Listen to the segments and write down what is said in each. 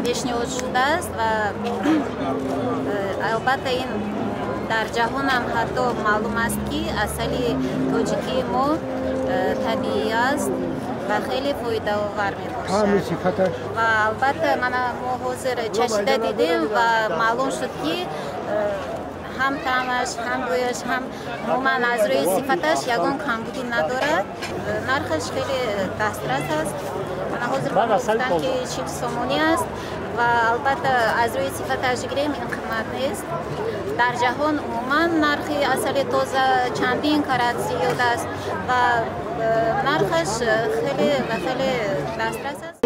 Пешниҳод шудааст ва албатта ин дар ҷаҳон ҳам ҳатто маълум аст, ки асали тоҷикии мо табиӣ аст ва хеле фоидаовар мебошад. Ва албатта мана мо ҳозир чашида дидем ва маълум шуд, ки ҳам таъмаш, ҳам бӯяш, ҳам умуман аз рӯи сифаташ ягон камбудӣ надорад. Нархаш хеле дастрас аст. Мана ҳозир гуфтанд, ки 40 сомонӣ аст ва албатта аз рӯи сифаташ гирем, ин қимат нест. Дар ҷаҳон умуман нархи асали тоза чандин карат зиёд аст ва нархаш хеле ва хеле дастрас аст.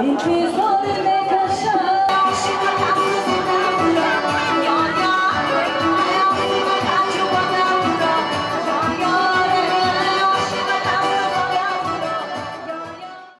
Интизор мекашам.